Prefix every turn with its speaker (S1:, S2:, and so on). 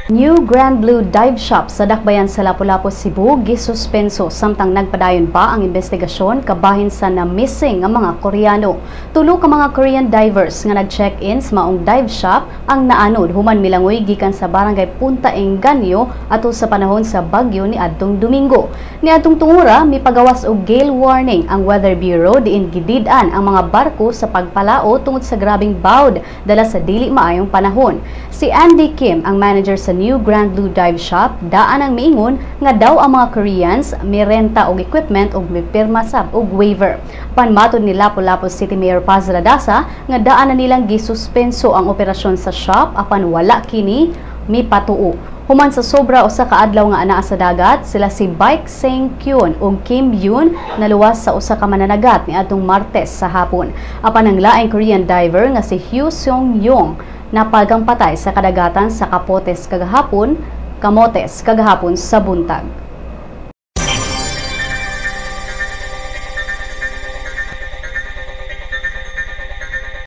S1: New Grand Blue Dive Shop sa Dakbayan sa Lapu-Lapu, Cebu gisuspenso samtang nagpadayon pa ang investigasyon kabahin sa na-missing nga mga Koreano. Tulo ka mga Korean divers nga nag-check-in sa maong dive shop ang naanod human milangoy gikan sa Barangay Punta Engaño ato sa panahon sa bagyo ni adtong Domingo. Niadtong tungura, mipagawas og gale warning ang Weather Bureau diin gidid-an ang mga barko sa pagpalao tungod sa grabeng bawd dala sa dili maayong panahon. Si Andy Kim, ang manager sa New Grand Blue Dive Shop, daan ang miingon nga daw ang mga Koreans mirenta og equipment ug mipirma sab og waiver. Panmatod ni Lapu-Lapu City Mayor Paz Radaza nga daan na nilang gisuspenso ang operasyon sa shop apan wala kini mipatuo. Human sa sobra usa ka adlaw nga anaa sa dagat, sila si Baik Seng Kyun ug Kim Yoon naluwas sa usa ka mananagat niadtong Martes sa hapon. Apan ang laing Korean diver nga si Hyo Seong Yong napagang patay sa kadagatan sa Capotes kagahapon, Camotes kagahapon sa buntag.